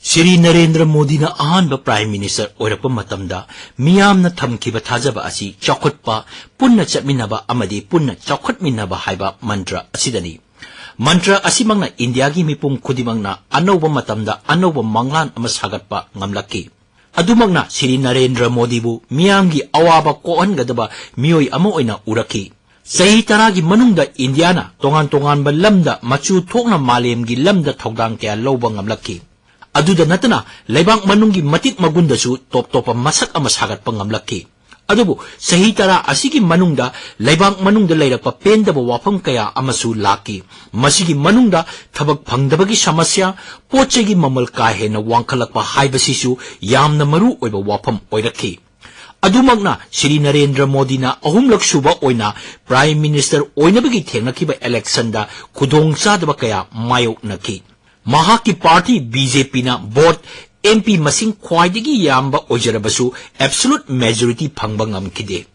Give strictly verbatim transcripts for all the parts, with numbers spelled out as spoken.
ꯁ꯭ꯔꯤ ꯅꯔꯦꯟꯗ꯭ꯔ ꯃꯣꯗꯤꯅ ꯑꯍꯥꯟꯕ Prime Minister ꯑꯣꯏꯔꯛꯄ ꯃꯇꯝꯗ ꯃꯤꯌꯥꯝꯅ ꯊꯝꯈꯤꯕ ꯊꯥꯖꯕ ꯑꯁꯤ ꯆꯥꯎꯈꯠꯄ, ꯄꯨꯟꯅ ꯆꯠꯃꯤꯟꯅꯕ ꯑꯃꯗꯤ ꯄꯨꯟꯅ ꯆꯥꯎꯈꯠꯃꯤꯟꯅꯕ ꯍꯥꯏꯕ ꯃꯟꯇ꯭ꯔ ꯑꯁꯤꯗꯅꯤ꯫ ꯃꯟꯇ꯭ꯔ ꯑꯁꯤꯃꯛꯅ ꯏꯟꯗꯤꯌꯥꯒꯤ ꯃꯤꯄꯨꯝ ꯈꯨꯗꯤꯡꯃꯛꯅ ꯑꯅꯧꯕ ꯃꯇꯝꯗ ꯑꯅꯧꯕ ꯃꯪꯂꯥꯟ ꯑꯃ ꯁꯥꯒꯠꯄ ꯉꯝꯂꯛꯈꯤ꯫ ꯑꯗꯨꯃꯛꯅ ꯁ꯭ꯔꯤ ꯅꯔꯦꯟꯗ꯭ꯔ ꯃꯣꯗꯤꯕꯨ ꯃꯤꯌꯥꯝꯒꯤ ꯑꯋꯥꯕ ꯀꯣꯛꯍꯟꯒꯗꯕ ꯃꯤꯑꯣꯏ ꯑꯃ ꯑꯣꯏꯅ ꯎꯔꯛꯈꯤ꯫ ꯆꯍꯤ ꯇꯔꯥꯒꯤ ꯃꯅꯨꯡꯗ ꯏꯟꯗꯤꯌꯥꯅ ꯇꯣꯉꯥꯟ ꯇꯣꯉꯥꯟꯕ ꯂꯝꯗ ꯃꯆꯨ ꯊꯣꯛꯅ ꯃꯥꯂꯦꯝꯒꯤ ꯂꯝꯗ ꯊꯧꯗꯥꯡ ꯀꯌꯥ ꯂꯧꯕ ꯉꯝꯂꯛꯈꯤ꯫ ꯑꯗꯨꯗ ꯅꯠꯇꯅ ꯂꯩꯕꯥꯛ ꯃꯅꯨꯡꯒꯤ ꯃꯇꯤꯛ ꯃꯒꯨꯟꯗꯁꯨ ꯇꯣꯞ ꯇꯣꯞꯄ ꯃꯁꯛ ꯑꯃ ꯁꯥꯒꯠꯄ ꯉꯝꯂꯛꯈꯤ꯫ ꯑꯗꯨꯕꯨ ꯆꯍꯤ ꯇꯔꯥ ꯑꯁꯤꯒꯤ ꯃꯅꯨꯡꯗ ꯂꯩꯕꯥꯛ ꯃꯅꯨꯡꯗ ꯂꯩꯔꯛꯄ ꯄꯦꯟꯗꯕ ꯋꯥꯐꯝ ꯀꯌꯥ ꯑꯃꯁꯨ ꯂꯥꯛꯈꯤ꯫ ꯃꯁꯤꯒꯤ ꯃꯅꯨꯡꯗ ꯊꯕꯛ ꯐꯪꯗꯕꯒꯤ ꯁꯃꯁ꯭ꯌꯥ, ꯄꯣꯠ ꯆꯩꯒꯤ ꯃꯃꯜ ꯀꯥ ꯍꯦꯟꯅ ꯋꯥꯡꯈꯠꯂꯛꯄ ꯍꯥꯏꯕꯁꯤꯁꯨ ꯌꯥꯝꯅ ꯃꯔꯨ ꯑꯣꯏꯕ ꯋꯥꯐꯝ ꯑꯣꯏꯔꯛꯈꯤ꯫ ꯑꯗꯨꯃꯛꯅ ꯁ꯭ꯔꯤ ꯅꯔꯦꯟꯗ꯭ꯔ ꯃꯣꯗꯤꯅ ꯑꯍꯨꯝꯂꯛ ꯁꯨꯕ ꯑꯣꯏꯅ Prime Minister ꯑꯣꯏꯅꯕꯒꯤ ꯊꯦꯡꯅꯈꯤꯕ electionꯗ ꯈꯨꯗꯣꯡꯆꯥꯗꯕ ꯀꯌꯥ ꯃꯥꯌꯣꯛꯅꯈꯤ꯫ ꯃꯍꯥꯛꯀꯤ party BJPꯅ vote MP ꯃꯁꯤꯡ ꯈ꯭ꯋꯥꯏꯗꯒꯤ ꯌꯥꯝꯕ ꯑꯣꯏꯖꯔꯕꯁꯨ absolute majority ꯐꯪꯕ ꯉꯝꯈꯤꯗꯦ꯫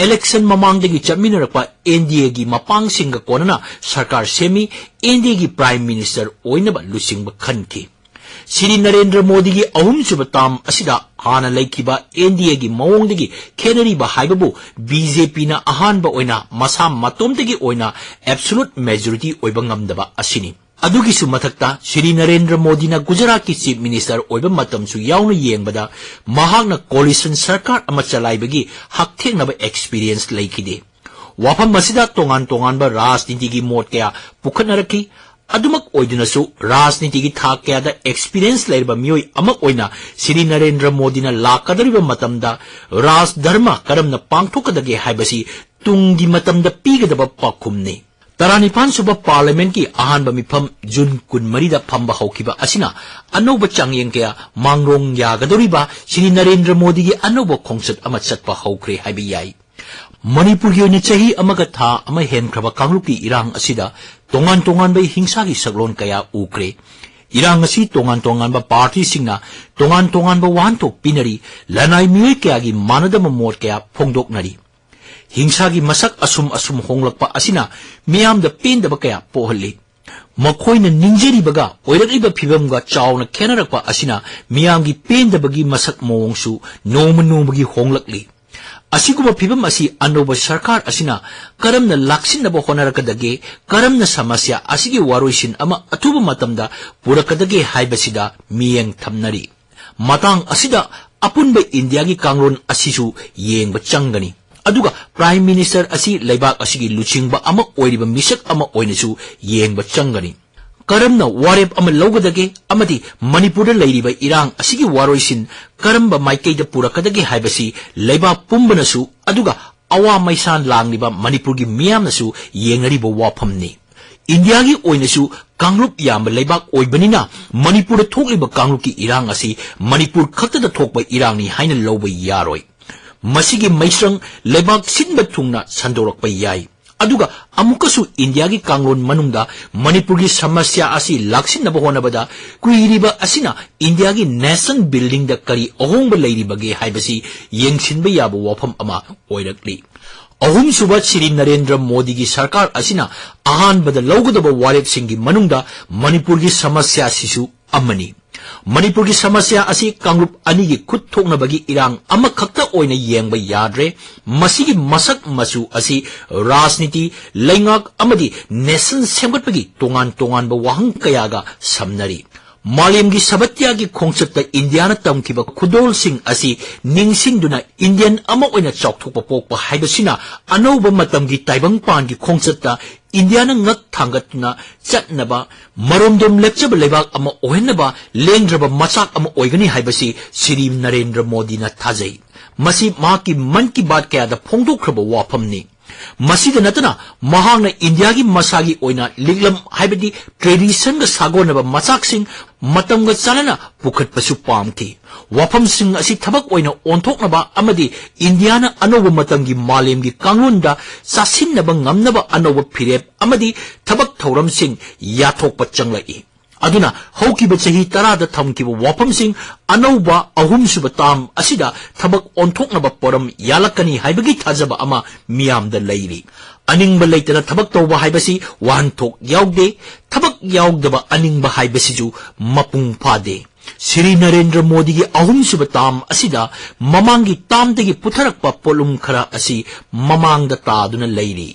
Election ꯃꯃꯥꯡꯗꯒꯤ ꯆꯠꯃꯤꯟꯅꯔꯛꯄ NDAꯒꯤ ꯃꯄꯥꯡꯁꯤꯡꯒ ꯀꯣꯟꯅꯅ ꯁꯔꯀꯥꯔ ꯁꯦꯝꯃꯤ, NDAꯒꯤ Prime Minister ꯑꯣꯏꯅꯕ ꯂꯨꯆꯤꯡꯕ ꯈꯟꯈꯤ꯫ ꯁ꯭ꯔꯤ ꯅꯔꯦꯟꯗ꯭ꯔ ꯃꯣꯗꯤꯒꯤ ꯑꯍꯨꯝꯁꯨꯕ term ꯑꯁꯤꯗ ꯍꯥꯟꯅ ꯂꯩꯈꯤꯕ NDAꯒꯤ ꯃꯑꯣꯡꯗꯒꯤ ꯈꯦꯠꯅꯔꯤꯕ ꯍꯥꯏꯕꯕꯨ BJPꯅ ꯑꯍꯥꯟꯕ ꯑꯣꯏꯅ ꯃꯁꯥ ꯃꯇꯣꯝꯇꯒꯤ ꯑꯣꯏꯅ absolute majority ꯑꯣꯏꯕ ꯉꯝꯗꯕ ꯑꯁꯤꯅꯤ꯫ ꯑꯗꯨꯒꯤꯁꯨ ꯃꯊꯛꯇ ꯁ꯭ꯔꯤ ꯅꯔꯦꯟꯗ꯭ꯔ ꯃꯣꯗꯤꯅ ꯒꯨꯖꯔꯥꯠꯀꯤ Chief Minister ꯑꯣꯏꯕ ꯃꯇꯝꯁꯨ ꯌꯥꯎꯅ ꯌꯦꯡꯕꯗ ꯃꯍꯥꯛꯅ coalition ꯁꯔꯀꯥꯔ ꯑꯃ ꯆꯂꯥꯏꯕꯒꯤ ꯍꯛꯊꯦꯡꯅꯕ experience ꯂꯩꯈꯤꯗꯦ꯫ ꯋꯥꯐꯝ ꯑꯁꯤꯗ ꯇꯣꯉꯥꯟ ꯇꯣꯉꯥꯟꯕ ꯔꯥꯖꯅꯤꯇꯤꯒꯤ ꯃꯣꯠ ꯀꯌꯥ ꯄꯨꯈꯠꯅꯔꯛꯈꯤ꯫ ꯑꯗꯨꯃꯛ ꯑꯣꯏꯗꯨꯅꯁꯨ ꯔꯥꯖꯅꯤꯇꯤꯒꯤ ꯊꯥꯛ ꯀꯌꯥꯗ experience ꯂꯩꯔꯕ ꯃꯤꯑꯣꯏ ꯑꯃ ꯑꯣꯏꯅ ꯁ꯭ꯔꯤ ꯅꯔꯦꯟꯗ꯭ꯔ ꯃꯣꯗꯤꯅ ꯂꯥꯛꯀꯗꯧꯔꯤꯕ ꯃꯇꯝꯗ ꯔꯥꯖ ꯙꯔꯃ ꯀꯔꯝꯅ ꯄꯥꯡꯊꯣꯛꯀꯗꯒꯦ ꯍꯥꯏꯕꯁꯤ ꯇꯨꯡꯒꯤ ꯃꯇꯝꯗ ꯄꯤꯒꯗꯕ ꯄꯥꯎꯈꯨꯝꯅꯤ꯫ ꯇꯔꯥꯅꯤꯄꯥꯟ ꯁꯨꯕ Parliamentꯀꯤ ꯑꯍꯥꯟꯕ ꯃꯤꯐꯝ June ꯀꯨꯟꯃꯔꯤꯗ ꯐꯝꯕ ꯍꯧꯈꯤꯕ ꯑꯁꯤꯅ ꯑꯅꯧꯕ ꯆꯥꯡꯌꯦꯡ ꯀꯌꯥ ꯃꯥꯡꯂꯣꯡ ꯌꯥꯒꯗꯧꯔꯤꯕ ꯁ꯭ꯔꯤ ꯅꯔꯦꯟꯗ꯭ꯔ ꯃꯣꯗꯤꯒꯤ ꯑꯅꯧꯕ ꯈꯣꯡꯆꯠ ꯑꯃ ꯆꯠꯄ ꯍꯧꯈ꯭ꯔꯦ ꯍꯥꯏꯕ ꯌꯥꯏ꯫ ꯃꯅꯤꯄꯨꯔꯒꯤ ꯑꯣꯏꯅ ꯆꯍꯤ ꯑꯃꯒ ꯊꯥ ꯑꯃ ꯍꯦꯟꯈ꯭ꯔꯕ ꯀꯥꯡꯂꯨꯞꯀꯤ ꯏꯔꯥꯡ ꯑꯁꯤꯗ ꯇꯣꯉꯥꯟ ꯇꯣꯉꯥꯟꯕ ꯍꯤꯡꯁꯥꯒꯤ ꯁꯛꯂꯣꯟ ꯀꯌꯥ ꯎꯈ꯭ꯔꯦ꯫ ꯏꯔꯥꯡ ꯑꯁꯤ ꯇꯣꯉꯥꯟ ꯇꯣꯉꯥꯟꯕ partyꯁꯤꯡꯅ ꯇꯣꯉꯥꯟ ꯇꯣꯉꯥꯟꯕ ꯋꯥꯍꯟꯊꯣꯛ ꯄꯤꯅꯔꯤ, ꯂꯅꯥꯏ ꯃꯤꯑꯣꯏ ꯀꯌꯥꯒꯤ ꯃꯥꯟꯅꯗꯕ ꯃꯣꯠ ꯀꯌꯥ ꯐꯣꯡꯗꯣꯛꯅꯔꯤ꯫ ꯍꯤꯡꯁꯥꯒꯤ ꯃꯁꯛ ꯑꯁꯨꯝ ꯑꯁꯨꯝ ꯍꯣꯡꯂꯛꯄ ꯑꯁꯤꯅ ꯃꯤꯌꯥꯝꯗ ꯄꯦꯟꯗꯕ ꯀꯌꯥ ꯄꯣꯛꯍꯜꯂꯤ꯫ ꯃꯈꯣꯏꯅ ꯅꯤꯡꯖꯔꯤꯕꯒ ꯑꯣꯏꯔꯛꯂꯤꯕ ꯐꯤꯕꯝꯒ ꯆꯥꯎꯅ ꯈꯦꯠꯅꯔꯛꯄ ꯑꯁꯤꯅ ꯃꯤꯌꯥꯝꯒꯤ ꯄꯦꯟꯗꯕꯒꯤ ꯃꯁꯛ ꯃꯑꯣꯡꯁꯨ ꯅꯣꯡꯃ ꯅꯣꯡꯃꯒꯤ ꯍꯣꯡꯂꯛꯂꯤ꯫ ꯑꯁꯤꯒꯨꯝꯕ ꯐꯤꯕꯝ ꯑꯁꯤ ꯑꯅꯧꯕ ꯁꯔꯀꯥꯔ ꯑꯁꯤꯅ ꯀꯔꯝꯅ ꯂꯥꯛꯁꯤꯟꯅꯕ ꯍꯣꯠꯅꯔꯛꯀꯗꯒꯦ, ꯀꯔꯝꯅ ꯁꯃꯁ꯭ꯌꯥ ꯑꯁꯤꯒꯤ ꯋꯥꯔꯣꯏꯁꯤꯟ ꯑꯃ ꯑꯊꯨꯕ ꯃꯇꯝꯗ ꯄꯨꯔꯛꯀꯗꯒꯦ ꯍꯥꯏꯕꯁꯤꯗ ꯃꯤꯠꯌꯦꯡ ꯊꯝꯅꯔꯤ꯫ ꯃꯇꯥꯡ ꯑꯁꯤꯗ ꯑꯄꯨꯟꯕ ꯏꯟꯗꯤꯌꯥꯒꯤ ꯀꯥꯡꯂꯣꯟ ꯑꯁꯤꯁꯨ ꯌꯦꯡꯕ ꯆꯪꯒꯅꯤ꯫ ꯑꯗꯨꯒ Prime Minister ꯑꯁꯤ ꯂꯩꯕꯥꯛ ꯑꯁꯤꯒꯤ ꯂꯨꯆꯤꯡꯕ ꯑꯃ ꯑꯣꯏꯔꯤꯕ ꯃꯤꯁꯛ ꯑꯃ ꯑꯣꯏꯅꯁꯨ ꯌꯦꯡꯕ ꯆꯪꯒꯅꯤ꯫ ꯀꯔꯝꯅ ꯋꯥꯔꯦꯞ ꯑꯃ ꯂꯧꯒꯗꯒꯦ ꯑꯃꯗꯤ ꯃꯅꯤꯄꯨꯔꯗ ꯂꯩꯔꯤꯕ ꯏꯔꯥꯡ ꯑꯁꯤꯒꯤ ꯋꯥꯔꯣꯏꯁꯤꯟ ꯀꯔꯝꯕ ꯃꯥꯏꯀꯩꯗ ꯄꯨꯔꯛꯀꯗꯒꯦ ꯍꯥꯏꯕꯁꯤ ꯂꯩꯕꯥꯛ ꯄꯨꯝꯕꯅꯁꯨ, ꯑꯗꯨꯒ ꯑꯋꯥ ꯃꯩꯁꯥ ꯂꯥꯡꯂꯤꯕ ꯃꯅꯤꯄꯨꯔꯒꯤ ꯃꯤꯌꯥꯝꯅꯁꯨ ꯌꯦꯡꯅꯔꯤꯕ ꯋꯥꯐꯝꯅꯤ꯫ ꯏꯟꯗꯤꯌꯥꯒꯤ ꯑꯣꯏꯅꯁꯨ ꯀꯥꯡꯂꯨꯞ ꯌꯥꯝꯕ ꯂꯩꯕꯥꯛ ꯑꯣꯏꯕꯅꯤꯅ ꯃꯅꯤꯄꯨꯔꯗ ꯊꯣꯛꯂꯤꯕ ꯀꯥꯡꯂꯨꯞꯀꯤ ꯏꯔꯥꯡ ꯑꯁꯤ ꯃꯅꯤꯄꯨꯔ ꯈꯛꯇꯗ ꯊꯣꯛꯄ ꯏꯔꯥꯡꯅꯤ ꯍꯥꯏꯅ ꯂꯧꯕ ꯌꯥꯔꯣꯏ꯫ ꯃꯁꯤꯒꯤ ꯃꯩꯁ꯭ꯔꯪ ꯂꯩꯕꯥꯛ ꯁꯤꯟꯕ ꯊꯨꯡꯅ ꯁꯟꯗꯣꯔꯛꯄ ꯌꯥꯏ꯫ ꯑꯗꯨꯒ ꯑꯃꯨꯛꯀꯁꯨ ꯏꯟꯗꯤꯌꯥꯒꯤ ꯀꯥꯡꯂꯣꯟ ꯃꯅꯨꯡꯗ ꯃꯅꯤꯄꯨꯔꯒꯤ ꯁꯃꯁ꯭ꯌꯥ ꯑꯁꯤ ꯂꯥꯛꯁꯤꯟꯅꯕ ꯍꯣꯠꯅꯕꯗ ꯀꯨꯏꯔꯤꯕ ꯑꯁꯤꯅ ꯏꯟꯗꯤꯌꯥꯒꯤ nation buildingꯗ ꯀꯔꯤ ꯑꯍꯣꯡꯕ ꯂꯩꯔꯤꯕꯒꯦ ꯍꯥꯏꯕꯁꯤ ꯌꯦꯡꯁꯤꯟꯕ ꯌꯥꯕ ꯋꯥꯐꯝ ꯑꯃ ꯑꯣꯏꯔꯛꯂꯤ꯫ ꯑꯍꯨꯝꯁꯨꯕ ꯁ꯭ꯔꯤ ꯅꯔꯦꯟꯗ꯭ꯔ ꯃꯣꯗꯤꯒꯤ ꯁꯔꯀꯥꯔ ꯑꯁꯤꯅ ꯑꯍꯥꯟꯕꯗ ꯂꯧꯒꯗꯕ ꯋꯥꯔꯦꯞꯁꯤꯡꯒꯤ ꯃꯅꯨꯡꯗ ꯃꯅꯤꯄꯨꯔꯒꯤ ꯁꯃꯁ꯭ꯌꯥ ꯑꯁꯤꯁꯨ ꯑꯃꯅꯤ꯫ ꯃꯅꯤꯄꯨꯔꯒꯤ ꯁꯃꯁ꯭ꯌꯥ ꯑꯁꯤ ꯀꯥꯡꯂꯨꯞ ꯑꯅꯤꯒꯤ ꯈꯨꯠ ꯊꯣꯛꯅꯕꯒꯤ ꯏꯔꯥꯡ ꯑꯃꯈꯛꯇ ꯑꯣꯏꯅ ꯌꯦꯡꯕ ꯌꯥꯗ꯭ꯔꯦ꯫ ꯃꯁꯤꯒꯤ ꯃꯁꯛ ꯃꯆꯨ ꯑꯁꯤ ꯔꯥꯖꯅꯤꯇꯤ, ꯂꯩꯉꯥꯛ ꯑꯃꯗꯤ nation ꯁꯦꯝꯒꯠꯄꯒꯤ ꯇꯣꯉꯥꯟ ꯇꯣꯉꯥꯟꯕ ꯋꯥꯍꯪ ꯀꯌꯥꯒ ꯁꯝꯅꯔꯤ꯫ ꯃꯥꯂꯦꯝꯒꯤ ꯁꯥꯕꯠꯌꯥꯒꯤ ꯈꯣꯡꯆꯠꯇ ꯏꯟꯗꯤꯌꯥꯅ ꯇꯝꯈꯤꯕ ꯈꯨꯗꯣꯜꯁꯤꯡ ꯑꯁꯤ ꯅꯤꯡꯁꯤꯡꯗꯨꯅ ꯏꯟꯗꯤꯌꯟ ꯑꯃ ꯑꯣꯏꯅ ꯆꯥꯎꯊꯣꯛꯄ ꯄꯣꯛꯄ ꯍꯥꯏꯕꯁꯤꯅ ꯑꯅꯧꯕ ꯃꯇꯝꯒꯤ ꯇꯥꯏꯕꯪꯄꯥꯟꯒꯤ ꯈꯣꯡꯆꯠꯇ ꯏꯟꯗꯤꯌꯥꯅ ꯉꯛ ꯊꯥꯡꯒꯠꯇꯨꯅ ꯆꯠꯅꯕ ꯃꯔꯣꯝꯗꯣꯝ ꯂꯦꯞꯆꯕ ꯂꯩꯕꯥꯛ ꯑꯃ ꯑꯣꯏꯍꯟꯅꯕ ꯂꯦꯡꯗ꯭ꯔꯕ ꯃꯆꯥꯛ ꯑꯃ ꯑꯣꯏꯒꯅꯤ ꯍꯥꯏꯕꯁꯤ ꯁ꯭ꯔꯤ ꯅꯔꯦꯟꯗ꯭ꯔ ꯃꯣꯗꯤꯅ ꯊꯥꯖꯩ꯫ ꯃꯁꯤ ꯃꯍꯥꯛꯀꯤ ꯃꯟ ꯀꯤ ꯕꯥꯠ ꯀꯌꯥꯗ ꯐꯣꯡꯗꯣꯛꯈ꯭ꯔꯕ ꯋꯥꯐꯝꯅꯤ꯫ ꯃꯁꯤꯗ ꯅꯠꯇꯅ ꯃꯍꯥꯛꯅ ꯏꯟꯗꯤꯌꯥꯒꯤ ꯃꯁꯥꯒꯤ ꯑꯣꯏꯅ ꯂꯤꯛꯂꯝ ꯍꯥꯏꯕꯗꯤ traditionꯒ ꯁꯥꯒꯣꯟꯅꯕ ꯃꯆꯥꯛꯁꯤꯡ ꯃꯇꯝꯒ ꯆꯥꯟꯅꯅ ꯄꯨꯈꯠꯄꯁꯨ ꯄꯥꯝꯈꯤ꯫ ꯋꯥꯐꯝꯁꯤꯡ ꯑꯁꯤ ꯊꯕꯛ ꯑꯣꯏꯅ ꯑꯣꯟꯊꯣꯛꯅꯕ ꯑꯃꯗꯤ ꯏꯟꯗꯤꯌꯥꯅ ꯑꯅꯧꯕ ꯃꯇꯝꯒꯤ ꯃꯥꯂꯦꯝꯒꯤ ꯀꯥꯡꯂꯣꯟꯗ ꯆꯥꯁꯤꯟꯅꯕ ꯉꯝꯅꯕ ꯑꯅꯧꯕ ꯐꯤꯔꯦꯞ ꯑꯃꯗꯤ ꯊꯕꯛ ꯊꯧꯔꯝꯁꯤꯡ ꯌꯥꯊꯣꯛꯄ ꯆꯪꯂꯛꯏ꯫ ꯑꯗꯨꯅ ꯍꯧꯈꯤꯕ ꯆꯍꯤ ꯇꯔꯥꯗ ꯊꯝꯈꯤꯕ ꯋꯥꯐꯝꯁꯤꯡ ꯑꯅꯧꯕ ꯑꯍꯨꯝꯁꯨꯕ term ꯑꯁꯤꯗ ꯊꯕꯛ ꯑꯣꯟꯊꯣꯛꯅꯕ ꯄꯣꯔꯝ ꯌꯥꯂꯛꯀꯅꯤ ꯍꯥꯏꯕꯒꯤ ꯊꯥꯖꯕ ꯑꯃ ꯃꯤꯌꯥꯝꯗ ꯂꯩꯔꯤ꯫ ꯑꯅꯤꯡꯕ ꯂꯩꯇꯅ ꯊꯕꯛ ꯇꯧꯕ ꯍꯥꯏꯕꯁꯤ ꯋꯥꯍꯟꯊꯣꯛ ꯌꯥꯎꯗꯦ꯫ ꯊꯕꯛ ꯌꯥꯎꯗꯕ ꯑꯅꯤꯡꯕ ꯍꯥꯏꯕꯁꯤꯁꯨ ꯃꯄꯨꯡ ꯐꯥꯗꯦ꯫ ꯁ꯭ꯔꯤ ꯅꯔꯦꯟꯗ꯭ꯔ ꯃꯣꯗꯤꯒꯤ ꯑꯍꯨꯝꯁꯨꯕ ꯇꯥꯝ ꯑꯁꯤꯗ ꯃꯃꯥꯡꯒꯤ ꯇꯥꯝꯗꯒꯤ ꯄꯨꯊꯔꯛꯄ ꯄꯣꯠꯂꯨꯝ ꯈꯔ ꯑꯁꯤ ꯃꯃꯥꯡꯗ ꯇꯥꯗꯨꯅ ꯂꯩꯔꯤ꯫